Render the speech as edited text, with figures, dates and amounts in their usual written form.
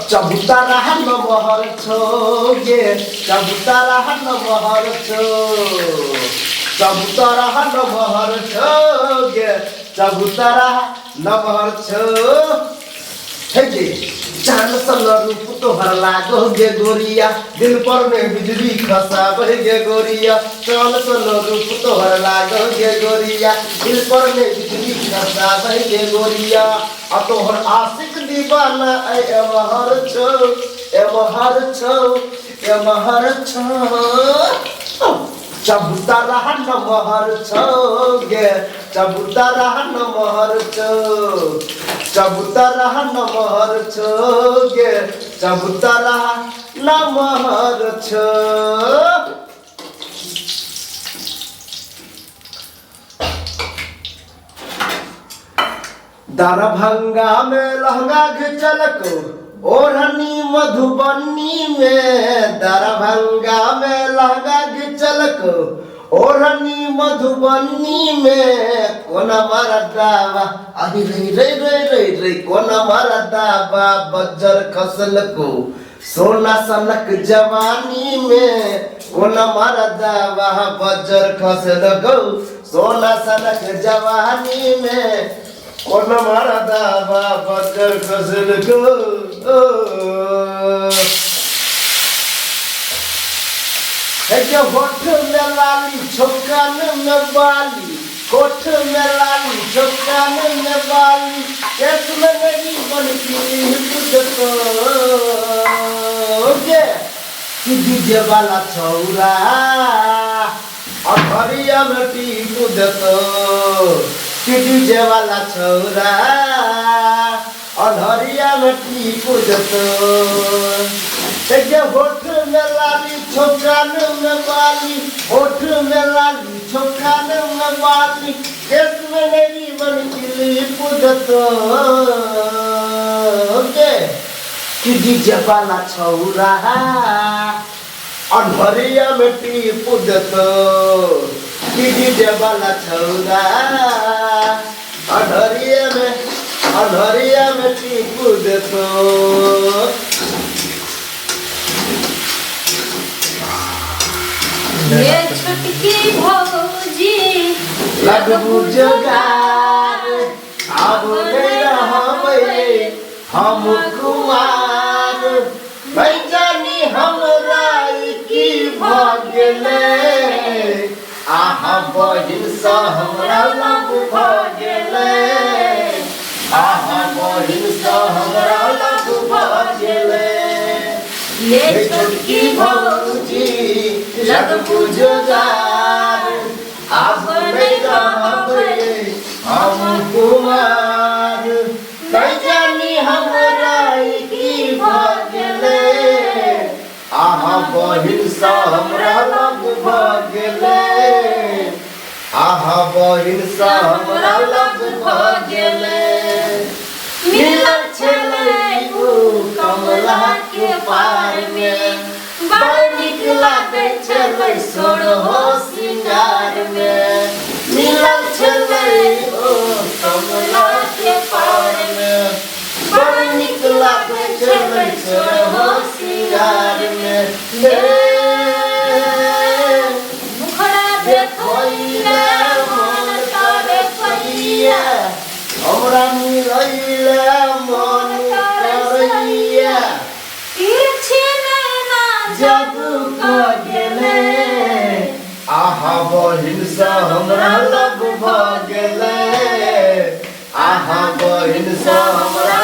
चबूतरा नमहर छौ गे, चबूतरा नमहर छौ, चबूतरा नमहर छौ गे, चबूतरा नमहर छौ। हे गे, चांद सन रूप तोहर लागो गे गोरिया, दिल पर में बिजली खसाबे गे गोरिया। चांद सन रूप तोहर लागो गे गोरिया, दिल पर में बिजली खसाबे गे गोरिया। आ तोहर आशिक दीवाना ऐ एमहर छौ, एमहर छौ, एमहर छौ। चबूतरा नमहर छौ गे, चबूतरा नमहर छौ, चबूतरा नमहर छौ गे, चबूतरा नमहर छौ। दरभंगा में लहंगा घिचलक ओढ़नी मधुबनी में, दरभंगा में लहंगा घिचलक ओढ़नी मधुबनी में। कोना मरदावा अहि रे रे रे रे रे, कोना मरदावा बज्जर खसलको सोना सनक जवानी में। कोना मरदावा बज्जर खसलको सोना सनक जवानी में, कोना मरदावा बज्जर खसलको। हे के होठ में लाली छौ कान में बाली, होठ में लाली छौ कान में बाली, केस में मेरी बन की बुझतो गे, कि डीजे वाला छौरा अखरिया में टीप देतो, कि डीजे वाला छौरा अधरिया में टीप देतो। हे होठ में लाली छौ कान में बाली, होठ में लाली छौ कान में बाली, केस में मेरी बन क्लिप देतो गे, कि डीजे वाला छौरा अधरिया में टीप देतो, कि डीजे वाला छौरा अधरिया में, अधरिया में टीप देतो। ये छोटकी भौजी लगबू जोगार, आब नहि रहबै हम कुमार, नहि जानी हमरा ई की भऽ गेलै, अहाँ बहिनसँ हमरा लग भऽ गेलै, अहाँ बहिनसँ हमरा लग भऽ गेलै। ये हे छोटकी छोटकी भौजी भौजी लगबू जोगार, आब नहि रहबै हम कुमार, नहि जानी हमरा ई की भऽ गेलै, अहाँ बहिनसँ हमरा लग भऽ गेलै, अहाँ बहिनसँ हमरा लग भऽ गेलै। मिलल छलै ऊ कमला के पार में, बड़ नीक लागै छलै सोरहो सिंगार में। मिलल छलै ओ कमला के पार में, बड़ नीक लागै छलै सोरहो सिंगार में। हे मुखड़ा देखैले मन तरसैया, हमरा मिलैले मन करैया, तिरछी नैना जादू कऽ गेलै, आहा बहिनसँ हमरा लग भऽ गेलै, आहा बहिनसँ हमरा